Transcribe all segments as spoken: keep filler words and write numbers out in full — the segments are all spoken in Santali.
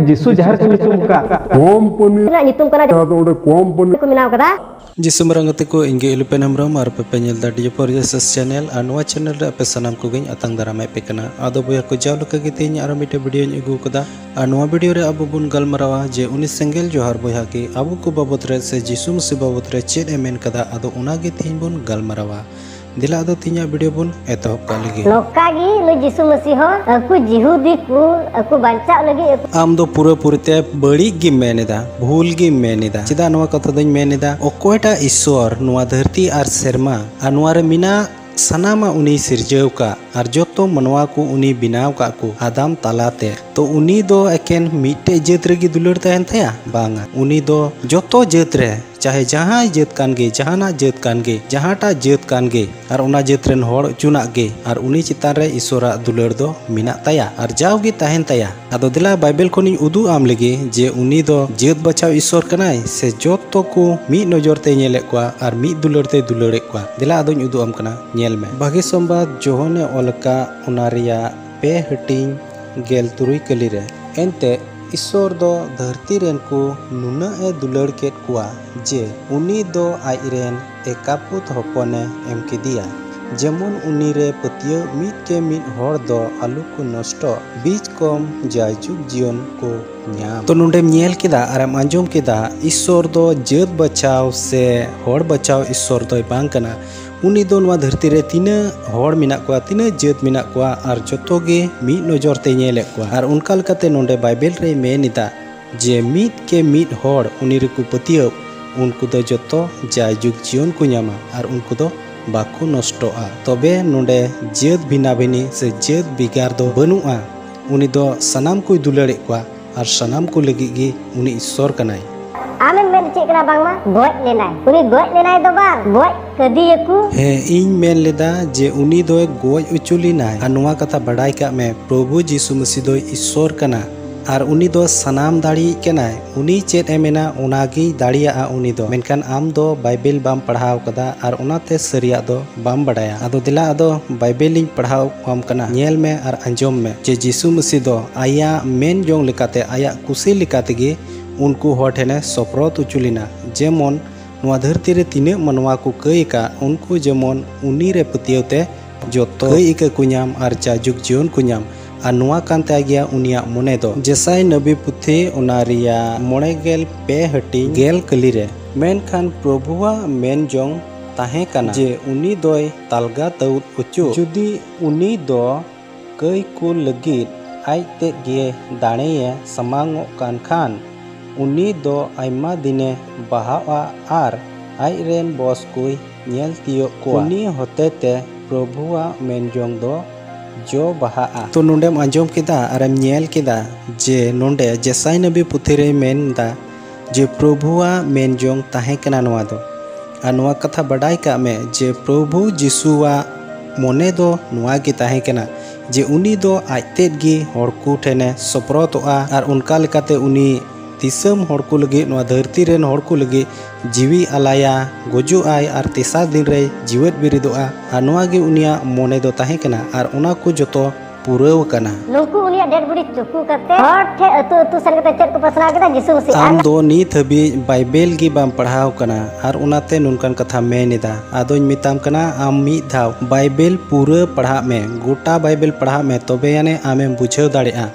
ᱡᱤᱥᱩ ᱡᱟᱦᱮᱨ ᱠᱚ ᱧᱩᱛᱩᱢ ᱟᱠᱟᱫ᱾ ᱠᱚᱢᱯᱟᱱᱤ ᱨᱮᱱᱟᱜ ᱧᱩᱛᱩᱢ ᱠᱟᱱᱟ᱾ ᱟᱫᱚ ᱚᱸᱰᱮ ᱠᱚᱢᱯᱟᱱᱤ ᱠᱚ ᱵᱮᱱᱟᱣ ᱠᱟᱫᱟ᱾ ᱡᱤᱥᱩ ᱢᱟᱨᱟᱝ ᱜᱟᱛᱮ ᱠᱚ, ᱤᱧ ᱜᱮ ᱤᱞᱩᱯᱮᱱ ᱦᱮᱢᱵᱨᱚᱢ ᱟᱨ ᱟᱯᱮ ᱯᱮ ᱧᱮᱞ ᱮᱫᱟ ᱰᱤᱡᱮ ᱯᱷᱚᱨ ᱡᱮᱥᱟᱥ ᱪᱮᱱᱮᱞ᱾ ᱟᱨ ᱱᱚᱣᱟ ᱪᱮᱱᱮᱞ ᱨᱮ ᱟᱯᱮ ᱥᱟᱱᱟᱢ ᱠᱚᱜᱮᱧ ᱟᱛᱟᱝ ᱫᱟᱨᱟᱢᱮᱫ ᱯᱮ ᱠᱟᱱᱟ᱾ ᱟᱫᱚ ᱵᱚᱭᱦᱟ ᱠᱚ, ᱡᱟᱣ ᱞᱮᱠᱟ ᱜᱮ ᱛᱮᱦᱮᱧ ᱟᱨᱚ ᱢᱤᱫᱴᱮᱱ ᱵᱷᱤᱰᱤᱭᱳᱧ ᱟᱹᱜᱩ ᱟᱠᱟᱫᱟ᱾ ᱟᱨ ᱱᱚᱣᱟ ᱵᱷᱤᱰᱤᱭᱳ ᱨᱮ ᱟᱵᱚ ᱵᱚᱱ ᱜᱟᱞᱢᱟᱨᱟᱣᱟ ᱡᱮ ᱩᱱᱤ ᱥᱮᱸᱜᱮᱞ ᱡᱚᱦᱟᱨ ᱵᱚᱭᱦᱟ ᱜᱮ ᱟᱵᱚ ᱠᱚ ᱵᱟᱵᱚᱫ ᱨᱮ ᱥᱮ ᱡᱤᱥᱩ ᱢᱟᱹᱥᱤ ᱵᱟᱵᱚᱫ ᱨᱮ ᱪᱮᱫ ᱮ ᱢᱮᱱ ᱠᱟᱫᱟ, ᱟᱫᱚ ᱚᱱᱟ ᱜᱮ ᱛᱮᱦᱮᱧ ᱵᱚᱱ ᱜᱟᱞᱢᱟᱨᱟᱣᱟ᱾ ᱫᱮᱞᱟ ᱟᱫᱚ ᱛᱮᱦᱮᱧᱟᱜ ᱵᱷᱤᱰᱤᱭᱳ ᱵᱚᱱ ᱮᱛᱚᱦᱚᱵ ᱠᱟᱜ ᱞᱮᱜᱮ᱾ ᱱᱚᱝᱠᱟ ᱜᱮ ᱱᱩᱭ ᱡᱤᱥᱩ ᱢᱟᱹᱥᱤ ᱦᱚᱸ ᱟᱠᱚ ᱡᱤᱦᱩᱫᱤ ᱠᱚ ᱟᱠᱚ ᱵᱟᱧᱪᱟᱜ ᱞᱟᱹᱜᱤᱫ ᱟᱠᱚ ᱟᱢ ᱫᱚ ᱯᱩᱨᱟᱹᱯᱩᱨᱤ ᱛᱮ ᱵᱟᱹᱲᱤᱡ ᱜᱮᱢ ᱢᱮᱱ ᱮᱫᱟ, ᱵᱷᱩᱞ ᱜᱮᱢ ᱢᱮᱱ ᱮᱫᱟ᱾ ᱪᱮᱫᱟᱜ ᱱᱚᱣᱟ ᱠᱟᱛᱷᱟ ᱫᱚᱧ ᱢᱮᱱ ᱮᱫᱟ? ᱚᱠᱚᱭᱴᱟᱜ ᱤᱥᱥᱚᱨ ᱱᱚᱣᱟ ᱫᱷᱟᱹᱨᱛᱤ ᱟᱨ ᱥᱮᱨᱢᱟ ᱟᱨ ᱱᱚᱣᱟ ᱨᱮ ᱢᱮᱱᱟᱜ ᱥᱟᱱᱟᱢᱟᱜ ᱩᱱᱤᱭ ᱥᱤᱨᱡᱟᱹᱣ ᱠᱟᱜ ᱟᱨ ᱡᱚᱛᱚ ᱢᱟᱱᱣᱟ ᱠᱚ ᱩᱱᱤ ᱵᱮᱱᱟᱣ ᱠᱟᱜ ᱠᱚ ᱟᱫᱟᱢ ᱛᱟᱞᱟᱛᱮ, ᱛᱚ ᱩᱱᱤ ᱫᱚ ᱮᱠᱮᱱ ᱢᱤᱫᱴᱮᱡ ᱡᱟᱹᱛ ᱨᱮᱜᱮ ᱫᱩᱞᱟᱹᱲ ᱛᱟᱦᱮᱱ ᱛᱟᱭᱟ? ᱵᱟᱝᱟ, ᱩᱱᱤ ᱫᱚ ᱡᱚᱛᱚ ᱡᱟᱹᱛ ᱨᱮ, ᱪᱟᱦᱮ ᱡᱟᱦᱟᱸᱭ ᱡᱟᱹᱛ ᱠᱟᱱ ᱜᱮ, ᱡᱟᱦᱟᱱᱟᱜ ᱡᱟᱹᱛ ᱠᱟᱱ ᱜᱮ, ᱡᱟᱦᱟᱸᱴᱟᱜ ᱡᱟᱹᱛ ᱠᱟᱱ ᱜᱮ, ᱟᱨ ᱚᱱᱟ ᱡᱟᱹᱛ ᱨᱮᱱ ᱦᱚᱲ ᱚᱪᱚᱱᱟᱜ ᱜᱮ, ᱟᱨ ᱩᱱᱤ ᱪᱮᱛᱟᱱ ᱨᱮ ᱤᱥᱚᱨᱟᱜ ᱫᱩᱞᱟᱹᱲ ᱫᱚ ᱢᱮᱱᱟᱜ ᱛᱟᱭᱟ ᱟᱨ ᱡᱟᱣᱜᱮ ᱛᱟᱦᱮᱱ ᱛᱟᱭᱟ᱾ ᱟᱫᱚ ᱫᱮᱞᱟ ᱵᱟᱭᱵᱮᱞ ᱠᱷᱚᱱᱤᱧ ᱩᱫᱩᱜ ᱟᱢ ᱞᱮᱜᱮ ᱡᱮ ᱩᱱᱤ ᱫᱚ ᱡᱟᱹᱛ ᱵᱟᱪᱷᱟᱣ ᱤᱥᱚᱨ ᱠᱟᱱᱟᱭ ᱥᱮ ᱡᱚᱛᱚ ᱠᱚ ᱢᱤᱫ ᱱᱚᱡᱚᱨ ᱛᱮᱭ ᱧᱮᱞᱮᱫ ᱠᱚᱣᱟ ᱟᱨ ᱢᱤᱫ ᱫᱩᱞᱟᱹᱲ ᱛᱮᱭ ᱫᱩᱞᱟᱹᱲᱮᱫ ᱠᱚᱣᱟ᱾ ᱫᱮᱞᱟ ᱟᱫᱚᱧ ᱩᱫᱩᱜ ᱟᱢ ᱠᱟᱱᱟ, ᱧᱮᱞ ᱢᱮ᱾ ᱵᱷᱟᱹᱜᱤ ᱥᱚᱢᱵᱟᱫ ᱡᱳᱦᱚᱱᱮ ᱚᱞ ᱟᱠᱟᱫ, ᱚᱱᱟ ᱨᱮᱭᱟᱜ ᱯᱮ ᱦᱟᱹᱴᱤᱧ ᱜᱮᱞ ᱛᱩᱨᱩᱭ ᱠᱟᱹᱞᱤ ᱨᱮ, ᱮᱱᱛᱮ ᱤᱥᱚᱨ ᱫᱚ ᱫᱷᱟᱹᱨᱛᱤ ᱨᱮᱱ ᱠᱚ ᱱᱩᱱᱟᱹᱜ ᱮ ᱫᱩᱞᱟᱹᱲ ᱠᱮᱫ ᱠᱚᱣᱟ ᱡᱮ ᱩᱱᱤ ᱫᱚ ᱟᱡ ᱨᱮᱱ ᱮᱠᱟᱯᱩᱛ ᱦᱚᱯᱚᱱᱮ ᱮᱢ ᱠᱮᱫᱮᱭᱟ, ᱡᱮᱢᱚᱱ ᱩᱱᱤ ᱨᱮ ᱯᱟᱹᱛᱭᱟᱹᱣ ᱢᱤᱫ ᱠᱮ ᱢᱤᱫ ᱦᱚᱲ ᱫᱚ ᱟᱞᱚ ᱠᱚ ᱱᱚᱥᱴᱚᱜ, ᱵᱤᱪ ᱠᱚᱢ ᱡᱟᱭᱡᱩᱜᱽ ᱡᱤᱭᱚᱱ ᱠᱚ ᱧᱟᱢ᱾ ᱛᱚ ᱱᱚᱰᱮᱢ ᱧᱮᱞ ᱠᱮᱫᱟ ᱟᱨᱮᱢ ᱟᱸᱡᱚᱢ ᱠᱮᱫᱟ, ᱤᱥᱚᱨ ᱫᱚ ᱡᱟᱹᱛ ᱵᱟᱪᱷᱟᱣ ᱥᱮ ᱦᱚᱲ ᱵᱟᱪᱷᱟᱣ ᱤᱥᱚᱨ ᱫᱚᱭ ᱵᱟᱝ ᱠᱟᱱᱟ᱾ ᱩᱱᱤ ᱫᱚ ᱱᱚᱣᱟ ᱫᱷᱟᱹᱨᱛᱤ ᱨᱮ ᱛᱤᱱᱟᱹᱜ ᱦᱚᱲ ᱢᱮᱱᱟᱜ ᱠᱚᱣᱟ, ᱛᱤᱱᱟᱹᱜ ᱡᱟᱹᱛ ᱢᱮᱱᱟᱜ ᱠᱚᱣᱟ, ᱟᱨ ᱡᱚᱛᱚ ᱜᱮ ᱢᱤᱫ ᱱᱚᱡᱚᱨ ᱛᱮᱭ ᱧᱮᱞᱮᱫ ᱠᱚᱣᱟ᱾ ᱟᱨ ᱚᱱᱠᱟ ᱞᱮᱠᱟᱛᱮ ᱱᱚᱰᱮ ᱵᱟᱭᱵᱮᱞ ᱨᱮᱭ ᱢᱮᱱ ᱮᱫᱟ ᱡᱮ ᱢᱤᱫ ᱠᱮ ᱢᱤᱫ ᱦᱚᱲ ᱩᱱᱤ ᱨᱮᱠᱚ ᱯᱟᱹᱛᱭᱟᱹᱣ, ᱩᱱᱠᱩ ᱫᱚ ᱡᱚᱛᱚ ᱡᱟᱭᱡᱩᱜᱽ ᱡᱤᱭᱚᱱ ᱠᱚ ᱧᱟᱢᱟ ᱟᱨ ᱩᱱᱠᱩ ᱫᱚ ᱵᱟᱠᱚ ᱱᱚᱥᱴᱚᱜᱼᱟ᱾ ᱛᱚᱵᱮ ᱱᱚᱰᱮ ᱡᱟᱹᱛ ᱵᱷᱤᱱᱟ ᱵᱷᱤᱱᱤ ᱥᱮ ᱡᱟᱹᱛ ᱵᱷᱮᱜᱟᱨ ᱫᱚ ᱵᱟᱹᱱᱩᱜᱼᱟ᱾ ᱩᱱᱤ ᱫᱚ ᱥᱟᱱᱟᱢ ᱠᱚᱭ ᱫᱩᱞᱟᱹᱲᱮᱫ ᱠᱚᱣᱟ ᱟᱨ ᱥᱟᱱᱟᱢ ᱠᱚ ᱞᱟᱹᱜᱤᱫ ᱜᱮ ᱩᱱᱤ ᱤᱥᱥᱚᱨ ᱠᱟᱱᱟᱭ᱾ ᱟᱢᱮᱢ ᱢᱮᱱ ᱦᱚᱪᱚᱭᱮᱫ ᱠᱟᱱᱟ ᱵᱟᱝᱢᱟ ᱜᱚᱡ ᱞᱮᱱᱟᱭ? ᱩᱱᱤ ᱜᱚᱡ ᱞᱮᱱᱟᱭ ᱫᱚ ᱵᱟᱝ, ᱜᱚᱡ ᱠᱟᱫᱮᱭᱟᱠᱚ᱾ ᱦᱮᱸ, ᱤᱧ ᱢᱮᱱ ᱞᱮᱫᱟ ᱡᱮ ᱩᱱᱤ ᱫᱚᱭ ᱜᱚᱡ ᱦᱚᱪᱚ ᱞᱮᱱᱟᱭ᱾ ᱟᱨ ᱱᱚᱣᱟ ᱠᱟᱛᱷᱟ ᱵᱟᱰᱟᱭ ᱠᱟᱜ ᱢᱮ, ᱯᱨᱚᱵᱷᱩ ᱡᱤᱥᱩ ᱢᱟᱹᱥᱤ ᱫᱚᱭ ᱤᱥᱥᱚᱨ ᱠᱟᱱᱟ᱾ ᱟᱨ ᱩᱱᱤ ᱫᱚ ᱥᱟᱱᱟᱢ ᱫᱟᱲᱮᱭᱤᱡ ᱠᱟᱱᱟᱭ᱾ ᱩᱱᱤ ᱪᱮᱫ ᱮ ᱢᱮᱱᱟ, ᱚᱱᱟᱜᱮᱭ ᱫᱟᱲᱮᱭᱟᱜᱼᱟ ᱩᱱᱤ ᱫᱚ᱾ ᱢᱮᱱᱠᱷᱟᱱ ᱟᱢ ᱫᱚ ᱵᱟᱭᱵᱮᱞ ᱵᱟᱢ ᱯᱟᱲᱦᱟᱣ ᱠᱟᱫᱟ ᱟᱨ ᱚᱱᱟᱛᱮ ᱥᱟᱹᱨᱤᱭᱟᱜ ᱫᱚ ᱵᱟᱢ ᱵᱟᱰᱟᱭᱟ᱾ ᱟᱫᱚ ᱫᱮᱞᱟ, ᱟᱫᱚ ᱵᱟᱭᱵᱮᱞᱤᱧ ᱯᱟᱲᱦᱟᱣ ᱟᱢ ᱠᱟᱱᱟ, ᱧᱮᱞ ᱢᱮ ᱟᱨ ᱟᱸᱡᱚᱢ ᱢᱮ ᱡᱮ ᱡᱤᱥᱩ ᱢᱟᱹᱥᱤ ᱫᱚ ᱟᱭᱟᱜ ᱢᱮᱱ ᱡᱚᱝ ᱞᱮᱠᱟᱛᱮ, ᱟᱭᱟᱜ ᱠᱩᱥᱤ ᱞᱮᱠᱟ ᱛᱮᱜᱮ ᱩᱱᱠᱩ ᱦᱚᱲ ᱴᱷᱮᱱᱮ ᱥᱚᱯᱨᱚᱫ ᱦᱚᱪᱚ ᱞᱮᱱᱟ᱾ ᱡᱮᱢᱚᱱ ᱱᱚᱣᱟ ᱫᱷᱟᱹᱨᱛᱤ ᱨᱮ ᱛᱤᱱᱟᱹᱜ ᱢᱟᱱᱣᱟ ᱠᱚ ᱠᱟᱹᱭ ᱟᱠᱟᱫ, ᱩᱱᱠᱩ ᱡᱮᱢᱚᱱ ᱩᱱᱤ ᱨᱮ ᱯᱟᱹᱛᱭᱟᱹᱣ ᱛᱮ ᱡᱚᱛᱚ ᱠᱟᱹᱭ ᱤᱠᱟᱹ ᱠᱚ ᱧᱟᱢ ᱟᱨ ᱡᱟᱭᱡᱩᱜᱽ ᱡᱤᱭᱚᱱ ᱠᱚ ᱧᱟᱢ᱾ ᱟᱨ ᱱᱚᱣᱟ ᱠᱟᱱ ᱛᱟᱭ ᱜᱮᱭᱟ ᱩᱱᱤᱭᱟᱜ ᱢᱚᱱᱮ ᱫᱚ᱾ ᱡᱮᱥᱟᱭ ᱱᱟᱵᱤ ᱯᱩᱛᱷᱤ, ᱚᱱᱟ ᱨᱮᱭᱟᱜ ᱢᱚᱬᱮ ᱜᱮᱞ ᱯᱮ ᱦᱟᱹᱴᱤᱧ ᱜᱮᱞ ᱠᱟᱹᱞᱤ ᱨᱮ᱾ ᱢᱮᱱᱠᱷᱟᱱ ᱯᱨᱚᱵᱷᱩᱣᱟᱜ ᱢᱮᱱ ᱡᱚᱝ ᱛᱟᱦᱮᱸ ᱠᱟᱱᱟ ᱡᱮ ᱩᱱᱤ ᱫᱚᱭ ᱛᱟᱞᱜᱟ ᱛᱟᱹᱣᱩᱫ ᱚᱪᱚ᱾ ᱡᱩᱫᱤ ᱩᱱᱤ ᱫᱚ ᱠᱟᱹᱭ ᱠᱚ ᱞᱟᱹᱜᱤᱫ ᱟᱡ ᱛᱮᱫ ᱜᱮ ᱫᱟᱲᱮᱭᱮ ᱥᱟᱢᱟᱝᱚᱜ ᱠᱟᱱ ᱠᱷᱟᱱ, ᱩᱱᱤ ᱫᱚ ᱟᱭᱢᱟ ᱫᱤᱱᱮ ᱵᱟᱦᱟᱜᱼᱟ ᱟᱨ ᱟᱡ ᱨᱮᱱ ᱵᱚᱥ ᱠᱚᱭ ᱧᱮᱞ ᱛᱤᱭᱳᱜ ᱠᱚᱣᱟ᱾ ᱩᱱᱤ ᱦᱚᱛᱮᱛᱮ ᱯᱨᱚᱵᱷᱩᱣᱟᱜ ᱢᱮᱱ ᱡᱚᱝ ᱫᱚ ᱡᱚ ᱵᱟᱦᱟᱜᱼᱟ᱾ ᱛᱚ ᱱᱚᱰᱮᱢ ᱟᱸᱡᱚᱢ ᱠᱮᱫᱟ ᱟᱨᱮᱢ ᱧᱮᱞ ᱠᱮᱫᱟ ᱡᱮ ᱱᱚᱰᱮ ᱡᱮᱥᱟᱭ ᱱᱟᱵᱤ ᱯᱩᱛᱷᱤ ᱨᱮᱭ ᱢᱮᱱ ᱮᱫᱟ ᱡᱮ ᱯᱨᱚᱵᱷᱩᱣᱟᱜ ᱢᱮᱱ ᱡᱚᱝ ᱛᱟᱦᱮᱸ ᱠᱟᱱᱟ ᱱᱚᱣᱟ ᱫᱚ᱾ ᱟᱨ ᱱᱚᱣᱟ ᱠᱟᱛᱷᱟ ᱵᱟᱰᱟᱭ ᱠᱟᱜ ᱢᱮ ᱡᱮ ᱯᱨᱚᱵᱷᱩ ᱡᱤᱥᱩᱣᱟᱜ ᱢᱚᱱᱮ ᱫᱚ ᱱᱚᱣᱟ ᱜᱮ ᱛᱟᱦᱮᱸ ᱠᱟᱱᱟ ᱡᱮ ᱩᱱᱤ ᱫᱚ ᱟᱡ ᱛᱮᱫ ᱜᱮ ᱦᱚᱲ ᱠᱚ ᱴᱷᱮᱱᱮ ᱥᱚᱯᱨᱚᱛᱚᱜᱼᱟ ᱟᱨ ᱚᱱᱠᱟ ᱞᱮᱠᱟᱛᱮ ᱩᱱᱤ ᱫᱤᱥᱚᱢ ᱦᱚᱲ ᱠᱚ ᱞᱟᱹᱜᱤᱫ, ᱱᱚᱣᱟ ᱫᱷᱟᱹᱨᱛᱤ ᱨᱮᱱ ᱦᱚᱲ ᱠᱚ ᱞᱟᱹᱜᱤᱫ ᱡᱤᱣᱤ ᱟᱞᱟᱭᱟ, ᱜᱩᱡᱩᱜ ᱟᱭ ᱟᱨ ᱛᱮᱥᱟᱨ ᱫᱤᱱ ᱨᱮᱭ ᱡᱤᱣᱮᱫ ᱵᱮᱨᱮᱫᱚᱜᱼᱟ᱾ ᱟᱨ ᱱᱚᱣᱟ ᱜᱮ ᱩᱱᱤᱭᱟᱜ ᱢᱚᱱᱮ ᱫᱚ ᱛᱟᱦᱮᱸ ᱠᱟᱱᱟ ᱟᱨ ᱚᱱᱟ ᱠᱚ ᱡᱚᱛᱚ ᱯᱩᱨᱟᱹᱣ ᱟᱠᱟᱱᱟ᱾ ᱱᱩᱠᱩ ᱩᱱᱤᱭᱟᱜ dead body ᱪᱩᱠᱩ ᱠᱟᱛᱮ ᱦᱚᱲ ᱴᱷᱮᱱ ᱟᱹᱛᱩ ᱟᱹᱛᱩ ᱥᱮᱱ ᱠᱟᱛᱮ ᱪᱮᱫ ᱠᱚ ᱯᱟᱥᱱᱟᱣ ᱠᱮᱫᱟ? ᱡᱤᱥᱩ ᱢᱟᱹᱥᱤ᱾ ᱟᱢ ᱟᱨ ᱫᱚ ᱱᱤᱛ ᱦᱟᱹᱵᱤᱡ ᱵᱟᱭᱵᱮᱞ ᱜᱮ ᱵᱟᱢ ᱯᱟᱲᱦᱟᱣ ᱠᱟᱱᱟ ᱟᱨ ᱚᱱᱟᱛᱮ ᱱᱚᱝᱠᱟᱱ ᱠᱟᱛᱷᱟᱢ ᱢᱮᱱ ᱮᱫᱟ᱾ ᱟᱫᱚᱧ ᱢᱮᱛᱟᱢ ᱠᱟᱱᱟ, ᱟᱢ ᱢᱤᱫ ᱫᱷᱟᱣ ᱵᱟᱭᱵᱮᱞ ᱯᱩᱨᱟᱹ ᱯᱟᱲᱦᱟᱜ ᱢᱮ, ᱜᱚᱴᱟ ᱵᱟᱭᱵᱮᱞ ᱯᱟᱲᱦᱟᱜ ᱢᱮ, ᱛᱚᱵᱮ ᱟᱹᱱᱤᱡ ᱟᱢᱮᱢ ᱵᱩᱡᱷᱟᱹᱣ ᱫᱟᱲᱮᱭᱟᱜᱼᱟ᱾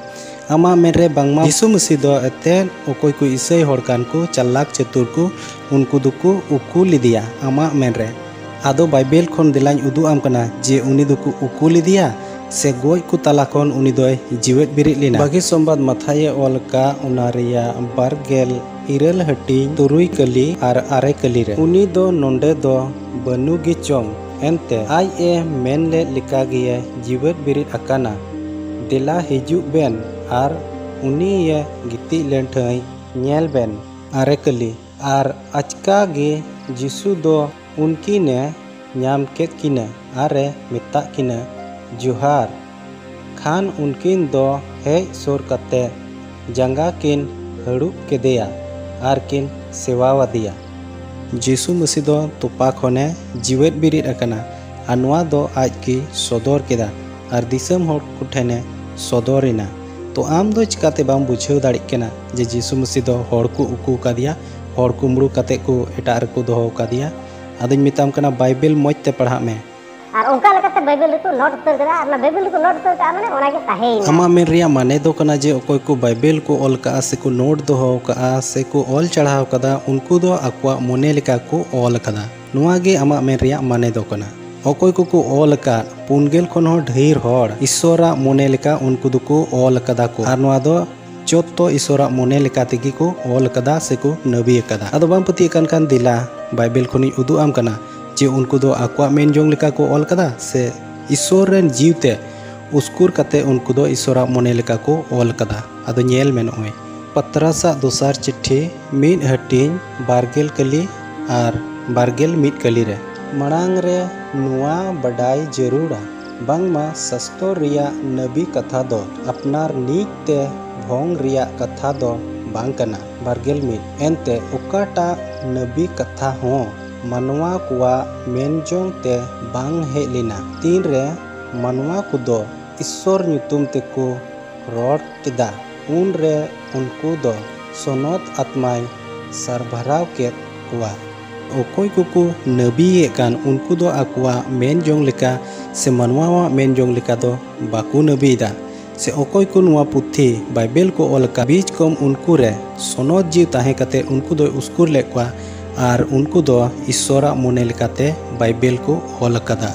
ᱟᱢᱟᱜ ᱢᱮᱱ ᱨᱮ ᱵᱟᱝᱢᱟ ᱡᱤᱥᱩ ᱢᱟᱹᱥᱤ ᱫᱚ ᱮᱱᱛᱮᱫ ᱚᱠᱚᱭ ᱠᱚ ᱤᱥᱟᱹᱭ ᱦᱚᱲ ᱠᱟᱱ ᱠᱚ, ᱪᱟᱞᱟᱠ ᱪᱟᱹᱛᱩᱨ ᱠᱚ, ᱩᱱᱠᱩ ᱫᱚᱠᱚ ᱩᱠᱩ ᱞᱮᱫᱮᱭᱟ ᱟᱢᱟᱜ ᱢᱮᱱ ᱨᱮ᱾ ᱟᱫᱚ ᱵᱟᱭᱵᱮᱞ ᱠᱷᱚᱱ ᱫᱮᱞᱟᱧ ᱩᱫᱩᱜ ᱟᱢ ᱠᱟᱱᱟ ᱡᱮ ᱩᱱᱤ ᱫᱚᱠᱚ ᱩᱠᱩ ᱞᱮᱫᱮᱭᱟ ᱥᱮ ᱜᱚᱡ ᱠᱚ ᱛᱟᱞᱟ ᱠᱷᱚᱱ ᱩᱱᱤ ᱫᱚᱭ ᱡᱤᱣᱮᱫ ᱵᱮᱨᱮᱫ ᱞᱮᱱᱟ᱾ ᱵᱷᱟᱹᱜᱤ ᱥᱚᱢᱵᱟᱫ ᱢᱟᱛᱷᱟᱭᱮ ᱚᱞ ᱟᱠᱟᱫ, ᱚᱱᱟ ᱨᱮᱭᱟᱜ ᱵᱟᱨ ᱜᱮᱞ ᱤᱨᱟᱹᱞ ᱦᱟᱹᱴᱤᱧ, ᱛᱩᱨᱩᱭ ᱠᱟᱹᱞᱤ ᱟᱨ ᱟᱨᱮ ᱠᱟᱹᱞᱤ ᱨᱮ᱾ ᱩᱱᱤ ᱫᱚ ᱱᱚᱰᱮ ᱫᱚ ᱵᱟᱹᱱᱩᱜ ᱜᱮ ᱪᱚᱝ, ᱮᱱᱛᱮ ᱟᱡ ᱮ ᱢᱮᱱ ᱞᱮᱫ ᱞᱮᱠᱟ ᱜᱮᱭᱮ ᱡᱤᱣᱮᱫ ᱵᱮᱨᱮᱫ ᱟᱠᱟᱱᱟ᱾ ᱫᱮᱞᱟ ᱦᱤᱡᱩᱜ ᱵᱮᱱ ᱟᱨ ᱩᱱᱤᱭᱮ ᱜᱤᱛᱤᱡ ᱞᱮᱱ ᱴᱷᱟᱹᱭ ᱧᱮᱞ ᱵᱮᱱ᱾ ᱟᱨᱮ ᱠᱟᱹᱞᱤ᱾ ᱟᱨ ᱟᱪᱠᱟ ᱜᱮ ᱡᱤᱥᱩ ᱫᱚ ᱩᱱᱠᱤᱱᱮ ᱧᱟᱢ ᱠᱮᱫ ᱠᱤᱱᱟ ᱟᱨᱮ ᱢᱮᱛᱟᱜ ᱠᱤᱱᱟ, "ᱡᱚᱦᱟᱨ!" ᱠᱷᱟᱱ ᱩᱱᱠᱤᱱ ᱫᱚ ᱦᱮᱡ ᱥᱩᱨ ᱠᱟᱛᱮ ᱡᱟᱸᱜᱟ ᱠᱤᱱ ᱦᱟᱹᱲᱩᱵ ᱠᱮᱫᱮᱭᱟ ᱟᱨ ᱠᱤᱱ ᱥᱮᱣᱟᱣᱟᱫᱮᱭᱟ᱾ ᱡᱤᱥᱩ ᱢᱟᱹᱥᱤ ᱫᱚ ᱛᱚᱯᱟ ᱠᱷᱚᱱᱮ ᱡᱤᱣᱮᱫ ᱵᱮᱨᱮᱫ ᱟᱠᱟᱱᱟ ᱟᱨ ᱱᱚᱣᱟ ᱫᱚ ᱟᱡ ᱜᱮ ᱥᱚᱫᱚᱨ ᱠᱮᱫᱟ ᱟᱨ ᱫᱤᱥᱚᱢ ᱦᱚᱲ ᱠᱚ ᱴᱷᱮᱱᱮ ᱥᱚᱫᱚᱨ ᱮᱱᱟ᱾ ᱛᱚ ᱟᱢ ᱫᱚ ᱪᱤᱠᱟᱹᱛᱮ ᱵᱟᱢ ᱵᱩᱡᱷᱟᱹᱣ ᱫᱟᱲᱮᱭᱟᱜ ᱠᱟᱱᱟ ᱡᱮ ᱡᱤᱥᱩ ᱢᱟᱹᱥᱤ ᱫᱚ ᱦᱚᱲ ᱠᱚ ᱩᱠᱩ ᱟᱠᱟᱫᱮᱭᱟ, ᱦᱚᱲ ᱠᱩᱢᱵᱽᱲᱩ ᱠᱟᱛᱮ ᱠᱚ ᱮᱴᱟᱜ ᱨᱮᱠᱚ ᱫᱚᱦᱚ ᱟᱠᱟᱫᱮᱭᱟ? ᱟᱫᱚᱧ ᱢᱮᱛᱟᱢ ᱠᱟᱱᱟ, ᱵᱟᱭᱵᱮᱞ ᱢᱚᱡᱽ ᱛᱮ ᱯᱟᱲᱦᱟᱜ ᱢᱮ᱾ ᱟᱨ ᱚᱱᱠᱟ ᱞᱮᱠᱟᱛᱮ ᱵᱟᱭᱵᱮᱞ ᱨᱮᱠᱚ ᱱᱳᱴ ᱩᱛᱟᱹᱨ ᱠᱮᱫᱟ, ᱟᱨ ᱚᱱᱟ ᱵᱟᱭᱵᱮᱞ ᱨᱮᱠᱚ ᱱᱳᱴ ᱩᱛᱟᱹᱨ ᱠᱟᱜᱼᱟ, ᱢᱟᱱᱮ ᱚᱱᱟ ᱜᱮ ᱛᱟᱦᱮᱸᱭᱮᱱᱟ᱾ ᱟᱢᱟᱜ ᱢᱮᱱ ᱨᱮᱭᱟᱜ ᱢᱟᱱᱮ ᱫᱚ ᱠᱟᱱᱟ ᱡᱮ ᱚᱠᱚᱭ ᱠᱚ ᱵᱟᱭᱵᱮᱞ ᱠᱚ ᱚᱞ ᱠᱟᱜᱼᱟ ᱥᱮ ᱠᱚ ᱱᱳᱴ ᱫᱚᱦᱚ ᱠᱟᱜᱼᱟ ᱥᱮ ᱠᱚ ᱚᱞ ᱪᱟᱲᱦᱟᱣ ᱠᱟᱫᱟ, ᱩᱱᱠᱩ ᱫᱚ ᱟᱠᱚᱣᱟᱜ ᱢᱚᱱᱮ ᱞᱮᱠᱟ ᱠᱚ ᱚᱞ ᱠᱟᱫᱟ᱾ ᱱᱚᱣᱟ ᱜᱮ ᱟᱢᱟᱜ ᱢᱮᱱ ᱨᱮᱭᱟᱜ ᱢᱟᱱᱮ ᱫᱚ ᱠᱟᱱᱟ᱾ ᱚᱠᱚᱭ ᱠᱚᱠᱚ ᱚᱞ ᱟᱠᱟᱫ, ᱯᱩᱱ ᱜᱮᱞ ᱠᱷᱚᱱ ᱦᱚᱸ ᱰᱷᱮᱨ ᱦᱚᱲ ᱤᱥᱥᱚᱨᱟᱜ ᱢᱚᱱᱮ ᱞᱮᱠᱟ ᱩᱱᱠᱩ ᱫᱚᱠᱚ ᱚᱞ ᱠᱟᱫᱟ ᱠᱚ, ᱟᱨ ᱱᱚᱣᱟ ᱫᱚ ᱡᱚᱛᱚ ᱤᱥᱥᱚᱨᱟᱜ ᱢᱚᱱᱮ ᱞᱮᱠᱟ ᱛᱮᱜᱮ ᱠᱚ ᱚᱞ ᱠᱟᱫᱟ ᱥᱮ ᱠᱚ ᱱᱟᱹᱵᱤ ᱟᱠᱟᱫᱟ᱾ ᱟᱫᱚ ᱵᱟᱢ ᱯᱟᱹᱛᱭᱟᱹᱜ ᱠᱟᱱ ᱠᱷᱟᱱ, ᱫᱮᱞᱟ ᱵᱟᱭᱵᱮᱞ ᱠᱷᱚᱱᱤᱧ ᱩᱫᱩᱜ ᱟᱢ ᱠᱟᱱᱟ ᱡᱮ ᱩᱱᱠᱩ ᱫᱚ ᱟᱠᱚᱣᱟᱜ ᱢᱮᱱ ᱡᱚᱝ ᱞᱮᱠᱟ ᱠᱚ ᱚᱞ ᱠᱟᱫᱟ ᱥᱮ ᱤᱥᱥᱚᱨ ᱨᱮᱱ ᱡᱤᱣᱤ ᱛᱮ ᱩᱥᱠᱩᱨ ᱠᱟᱛᱮ ᱩᱱᱠᱩ ᱫᱚ ᱤᱥᱥᱚᱨᱟᱜ ᱢᱚᱱᱮ ᱞᱮᱠᱟ ᱠᱚ ᱚᱞ ᱠᱟᱫᱟ᱾ ᱟᱫᱚ ᱧᱮᱞ ᱢᱮ ᱱᱚᱜᱼᱚᱭ ᱯᱟᱛᱨᱟᱥᱟᱜ ᱫᱚᱥᱟᱨ ᱪᱤᱴᱷᱤ ᱢᱤᱫ ᱦᱟᱹᱴᱤᱧ ᱵᱟᱨᱜᱮᱞ ᱠᱟᱹᱞᱤ ᱟᱨ ᱵᱟᱨᱜᱮᱞ ᱢᱤᱫ ᱠᱟᱹᱞᱤ ᱨᱮ, ᱢᱟᱲᱟᱝ ᱨᱮ ᱱᱚᱣᱟ ᱵᱟᱰᱟᱭ ᱡᱟᱹᱨᱩᱲᱟ, ᱵᱟᱝᱢᱟ ᱥᱟᱥᱛᱚᱨ ᱨᱮᱭᱟᱜ ᱱᱟᱹᱵᱤ ᱠᱟᱛᱷᱟ ᱫᱚ ᱟᱯᱱᱟᱨ ᱱᱤᱡ ᱛᱮ ᱵᱷᱚᱝ ᱨᱮᱭᱟᱜ ᱠᱟᱛᱷᱟ ᱫᱚ ᱵᱟᱝ ᱠᱟᱱᱟ᱾ ᱵᱟᱨᱜᱮᱞ ᱢᱤᱫ, ᱮᱱᱛᱮ ᱚᱠᱟᱴᱟᱜ ᱱᱟᱹᱵᱤ ᱠᱟᱛᱷᱟ ᱦᱚᱸ ᱢᱟᱱᱣᱟ ᱠᱚᱣᱟᱜ ᱢᱮᱱᱡᱚᱝ ᱛᱮ ᱵᱟᱝ ᱦᱮᱡ ᱞᱮᱱᱟ᱾ ᱛᱤᱱᱨᱮ ᱢᱟᱱᱣᱟ ᱠᱚᱫᱚ ᱤᱥᱥᱚᱨ ᱧᱩᱛᱩᱢ ᱛᱮᱠᱚ ᱨᱚᱲ ᱠᱮᱫᱟ, ᱩᱱᱨᱮ ᱩᱱᱠᱩ ᱫᱚ ᱥᱚᱱᱚᱛ ᱟᱛᱢᱟᱭ ᱥᱟᱨᱵᱷᱟᱨᱟᱣ ᱠᱮᱫ ᱠᱚᱣᱟ᱾ ᱚᱠᱚᱭ ᱠᱚᱠᱚ ᱱᱟᱹᱵᱤᱭᱮᱫ ᱠᱟᱱ, ᱩᱱᱠᱩ ᱫᱚ ᱟᱠᱚᱣᱟᱜ ᱢᱮᱱ ᱡᱚᱝ ᱞᱮᱠᱟ ᱥᱮ ᱢᱟᱱᱣᱟᱣᱟᱜ ᱢᱮᱱ ᱡᱚᱝ ᱞᱮᱠᱟ ᱫᱚ ᱵᱟᱠᱚ ᱱᱟᱹᱵᱤᱭᱮᱫᱟ᱾ ᱥᱮ ᱚᱠᱚᱭ ᱠᱚ ᱱᱚᱣᱟ ᱯᱩᱛᱷᱤ ᱵᱟᱭᱵᱮᱞ ᱠᱚ ᱚᱞ ᱟᱠᱟᱫ, ᱵᱤᱪ ᱠᱚᱢ ᱩᱱᱠᱩ ᱨᱮ ᱥᱚᱱᱚᱛ ᱡᱤᱣᱤ ᱛᱟᱦᱮᱸ ᱠᱟᱛᱮ ᱩᱱᱠᱩ ᱫᱚᱭ ᱩᱥᱠᱩᱨ ᱞᱮᱫ ᱠᱚᱣᱟ, ᱟᱨ ᱩᱱᱠᱩ ᱫᱚ ᱤᱥᱥᱚᱨᱟᱜ ᱢᱚᱱᱮ ᱞᱮᱠᱟᱛᱮ ᱵᱟᱭᱵᱮᱞ ᱠᱚ ᱚᱞ ᱟᱠᱟᱫᱟ᱾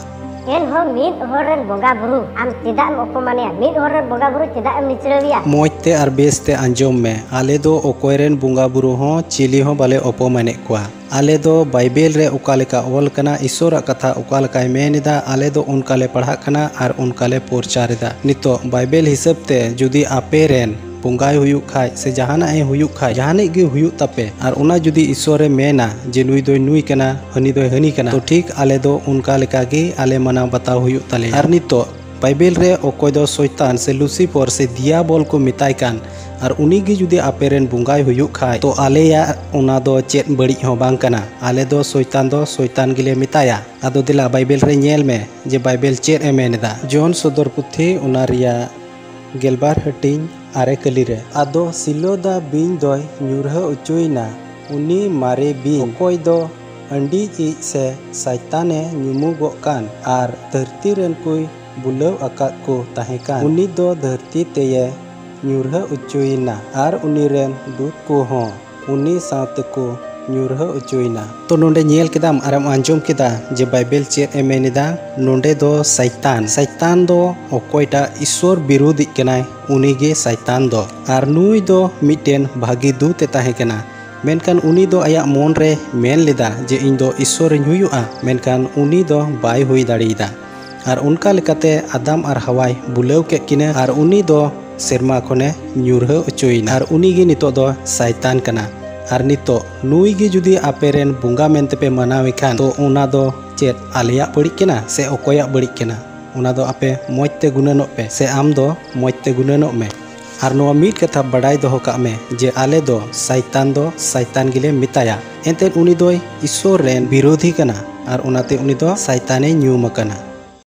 ᱮᱱᱦᱚᱸ ᱢᱤᱫ ᱦᱚᱲ ᱨᱮᱱ ᱵᱚᱸᱜᱟ ᱵᱩᱨᱩ ᱟᱢ ᱪᱮᱫᱟᱜ ᱮᱢ ᱚᱯᱚᱢᱟᱱᱮᱭᱟ? ᱢᱤᱫ ᱦᱚᱲ ᱨᱮᱱ ᱵᱚᱸᱜᱟ ᱵᱩᱨᱩ ᱪᱮᱫᱟᱜ ᱮᱢ ᱱᱤᱪᱲᱟᱹᱣᱮᱭᱟ? ᱢᱚᱡᱽ ᱛᱮ ᱟᱨ ᱵᱮᱥ ᱛᱮ ᱟᱸᱡᱚᱢ ᱢᱮ, ᱟᱞᱮ ᱫᱚ ᱚᱠᱚᱭ ᱨᱮᱱ ᱵᱚᱸᱜᱟ ᱵᱩᱨᱩ ᱦᱚᱸ ᱪᱤᱞᱤ ᱦᱚᱸ ᱵᱟᱞᱮ ᱚᱯᱚᱢᱟᱱᱮᱫ ᱠᱚᱣᱟ᱾ ᱟᱞᱮ ᱫᱚ ᱵᱟᱭᱵᱮᱞ ᱨᱮ ᱚᱠᱟ ᱞᱮᱠᱟ ᱚᱞ ᱠᱟᱱᱟ, ᱤᱥᱥᱚᱨᱟᱜ ᱠᱟᱛᱷᱟ ᱚᱠᱟ ᱞᱮᱠᱟᱭ ᱢᱮᱱ ᱮᱫᱟ, ᱟᱞᱮ ᱫᱚ ᱚᱱᱠᱟ ᱞᱮ ᱯᱟᱲᱦᱟᱜ ᱠᱟᱱᱟ ᱟᱨ ᱚᱱᱠᱟ ᱞᱮ ᱯᱨᱚᱪᱟᱨ ᱮᱫᱟ᱾ ᱱᱤᱛᱚᱜ ᱵᱟᱭᱵᱮᱞ ᱦᱤᱥᱟᱹᱵ ᱛᱮ ᱡᱩᱫᱤ ᱟᱯᱮ ᱨᱮᱱ ᱵᱚᱸᱜᱟᱭ ᱦᱩᱭᱩᱜ ᱠᱷᱟᱡ ᱥᱮ ᱡᱟᱦᱟᱱᱟᱜ ᱮ ᱦᱩᱭᱩᱜ ᱠᱷᱟᱡ, ᱡᱟᱦᱟᱱᱤᱡ ᱜᱮ ᱦᱩᱭᱩᱜ ᱛᱟᱯᱮ, ᱟᱨ ᱚᱱᱟ ᱡᱩᱫᱤ ᱤᱥᱥᱚᱨᱮ ᱢᱮᱱᱟ ᱡᱮ ᱱᱩᱭ ᱫᱚᱭ ᱱᱩᱭ ᱠᱟᱱᱟ, ᱦᱟᱹᱱᱤ ᱫᱚᱭ ᱦᱟᱹᱱᱤ ᱠᱟᱱᱟ, ᱛᱚ ᱴᱷᱤᱠ ᱟᱞᱮ ᱫᱚ ᱚᱱᱠᱟ ᱞᱮᱠᱟ ᱜᱮ ᱟᱞᱮ ᱢᱟᱱᱟᱣ ᱵᱟᱛᱟᱣ ᱦᱩᱭᱩᱜ ᱛᱟᱞᱮᱭᱟ᱾ ᱟᱨ ᱱᱤᱛᱚᱜ ᱵᱟᱭᱵᱮᱞ ᱨᱮ ᱚᱠᱚᱭ ᱫᱚ ᱥᱚᱭᱛᱟᱱ ᱥᱮ ᱞᱩᱥᱤᱯᱚᱨ ᱥᱮ ᱫᱤᱭᱟᱵᱚᱞ ᱠᱚ ᱢᱮᱛᱟᱭ ᱠᱟᱱ, ᱟᱨ ᱩᱱᱤ ᱜᱮ ᱡᱩᱫᱤ ᱟᱯᱮ ᱨᱮᱱ ᱵᱚᱸᱜᱟᱭ ᱦᱩᱭᱩᱜ ᱠᱷᱟᱡ, ᱛᱚ ᱟᱞᱮᱭᱟᱜ ᱚᱱᱟ ᱫᱚ ᱪᱮᱫ ᱵᱟᱹᱲᱤᱡ ᱦᱚᱸ ᱵᱟᱝ ᱠᱟᱱᱟ᱾ ᱟᱞᱮ ᱫᱚ ᱥᱚᱭᱛᱟᱱ ᱫᱚ ᱥᱚᱭᱛᱟᱱ ᱜᱮᱞᱮ ᱢᱮᱛᱟᱭᱟ᱾ ᱟᱫᱚ ᱫᱮᱞᱟ ᱵᱟᱭᱵᱮᱞ ᱨᱮ ᱧᱮᱞ ᱢᱮ ᱡᱮ ᱵᱟᱭᱵᱮᱞ ᱪᱮᱫ ᱮ ᱢᱮᱱ ᱮᱫᱟ᱾ ᱡᱚᱦᱚᱱ ᱥᱚᱫᱚᱨ ᱯᱩᱛᱷᱤ ᱚᱱᱟ ᱨᱮᱭᱟᱜ ᱜᱮᱞᱵᱟᱨ ᱦᱟᱹᱴᱤᱧ ᱟᱨᱮ ᱠᱟᱹᱞᱤ ᱨᱮ, ᱟᱫᱚ ᱥᱤᱞᱳᱫᱟ ᱵᱤᱧ ᱫᱚᱭ ᱧᱩᱨᱦᱟᱹ ᱚᱪᱚᱭᱮᱱᱟ᱾ ᱩᱱᱤ ᱢᱟᱨᱮ ᱵᱤᱧ, ᱚᱠᱚᱭ ᱫᱚ ᱟᱹᱰᱤ ᱤᱡ ᱥᱮ ᱥᱟᱭᱛᱟᱱᱮ ᱧᱩᱢᱩᱜᱚᱜ ᱠᱟᱱ ᱟᱨ ᱫᱷᱟᱹᱨᱛᱤ ᱨᱮᱱ ᱠᱚᱭ ᱵᱩᱞᱟᱹᱣ ᱟᱠᱟᱫ ᱠᱚ ᱛᱟᱦᱮᱸ ᱠᱟᱱ, ᱩᱱᱤ ᱫᱚ ᱫᱷᱟᱹᱨᱛᱤ ᱛᱮᱭᱮ ᱧᱩᱨᱦᱟᱹ ᱚᱪᱚᱭᱮᱱᱟ ᱟᱨ ᱩᱱᱤ ᱨᱮᱱ ᱫᱩᱛ ᱠᱚᱦᱚᱸ ᱩᱱᱤ ᱥᱟᱶ ᱛᱮᱠᱚ ᱧᱩᱨᱦᱟᱹ ᱚᱪᱚᱭᱮᱱᱟ᱾ ᱛᱚ ᱱᱚᱰᱮ ᱧᱮᱞ ᱠᱮᱫᱟᱢ ᱟᱨᱮᱢ ᱟᱸᱡᱚᱢ ᱠᱮᱫᱟ ᱡᱮ ᱵᱟᱭᱵᱮᱞ ᱪᱮᱫ ᱮ ᱢᱮᱱ ᱮᱫᱟ᱾ ᱱᱚᱰᱮ ᱫᱚ ᱥᱟᱭᱛᱟᱱ, ᱥᱟᱭᱛᱟᱱ ᱫᱚ ᱚᱠᱚᱭᱴᱟᱜ ᱤᱥᱥᱚᱨ ᱵᱤᱨᱳᱫᱷᱤᱜ ᱠᱟᱱᱟᱭ, ᱩᱱᱤ ᱜᱮ ᱥᱟᱭᱛᱟᱱ ᱫᱚ᱾ ᱟᱨ ᱱᱩᱭ ᱫᱚ ᱢᱤᱫᱴᱮᱱ ᱵᱷᱟᱹᱜᱤ ᱫᱩᱛ ᱮ ᱛᱟᱦᱮᱸ ᱠᱟᱱᱟ, ᱢᱮᱱᱠᱷᱟᱱ ᱩᱱᱤ ᱫᱚ ᱟᱭᱟᱜ ᱢᱚᱱ ᱨᱮ ᱢᱮᱱ ᱞᱮᱫᱟ ᱡᱮ ᱤᱧ ᱫᱚ ᱤᱥᱥᱚᱨ ᱤᱧ ᱦᱩᱭᱩᱜᱼᱟ, ᱢᱮᱱᱠᱷᱟᱱ ᱩᱱᱤ ᱫᱚ ᱵᱟᱭ ᱦᱩᱭ ᱫᱟᱲᱮᱭᱟᱫᱟ᱾ ᱟᱨ ᱚᱱᱠᱟ ᱞᱮᱠᱟᱛᱮ ᱟᱫᱟᱢ ᱟᱨ ᱦᱟᱣᱟᱭ ᱵᱩᱞᱟᱹᱣ ᱠᱮᱫ ᱠᱤᱱᱟᱹ ᱟᱨ ᱩᱱᱤ ᱫᱚ ᱥᱮᱨᱢᱟ ᱠᱷᱚᱱᱮ ᱧᱩᱨᱦᱟᱹ ᱚᱪᱚᱭᱮᱱᱟ ᱟᱨ ᱩᱱᱤ ᱜᱮ ᱱᱤᱛᱚᱜ ᱫᱚ ᱥᱟᱭᱛᱟᱱ ᱠᱟᱱᱟ᱾ ᱟᱨ ᱱᱤᱛᱚᱜ ᱱᱩᱭ ᱜᱮ ᱡᱩᱫᱤ ᱟᱯᱮ ᱨᱮᱱ ᱵᱚᱸᱜᱟ ᱢᱮᱱᱛᱮᱯᱮ ᱢᱟᱱᱟᱣᱮ ᱠᱷᱟᱱ, ᱛᱚ ᱚᱱᱟ ᱫᱚ ᱪᱮᱫ ᱟᱞᱮᱭᱟᱜ ᱵᱟᱹᱲᱤᱡ ᱠᱟᱱᱟ ᱥᱮ ᱚᱠᱚᱭᱟᱜ ᱵᱟᱹᱲᱤᱡ ᱠᱟᱱᱟ? ᱚᱱᱟ ᱫᱚ ᱟᱯᱮ ᱢᱚᱡᱽ ᱛᱮ ᱜᱩᱱᱟᱹᱱᱚᱜ ᱯᱮ ᱥᱮ ᱟᱢ ᱫᱚ ᱢᱚᱡᱽ ᱛᱮ ᱜᱩᱱᱟᱹᱱᱚᱜ ᱢᱮ᱾ ᱟᱨ ᱱᱚᱣᱟ ᱢᱤᱫ ᱠᱟᱛᱷᱟ ᱵᱟᱰᱟᱭ ᱫᱚᱦᱚ ᱠᱟᱜ ᱢᱮ ᱡᱮ ᱟᱞᱮ ᱫᱚ ᱥᱟᱭᱛᱟᱱ ᱫᱚ ᱥᱟᱭᱛᱟᱱ ᱜᱮᱞᱮ ᱢᱮᱛᱟᱭᱟ, ᱮᱱᱛᱮᱫ ᱩᱱᱤ ᱫᱚᱭ ᱤᱥᱥᱚᱨ ᱨᱮᱱ ᱵᱤᱨᱳᱫᱷᱤ ᱠᱟᱱᱟ ᱟᱨ ᱚᱱᱟᱛᱮ ᱩᱱᱤ ᱫᱚ ᱥᱟᱭᱛᱟᱱᱮ ᱧᱩᱢ ᱟᱠᱟᱱᱟ᱾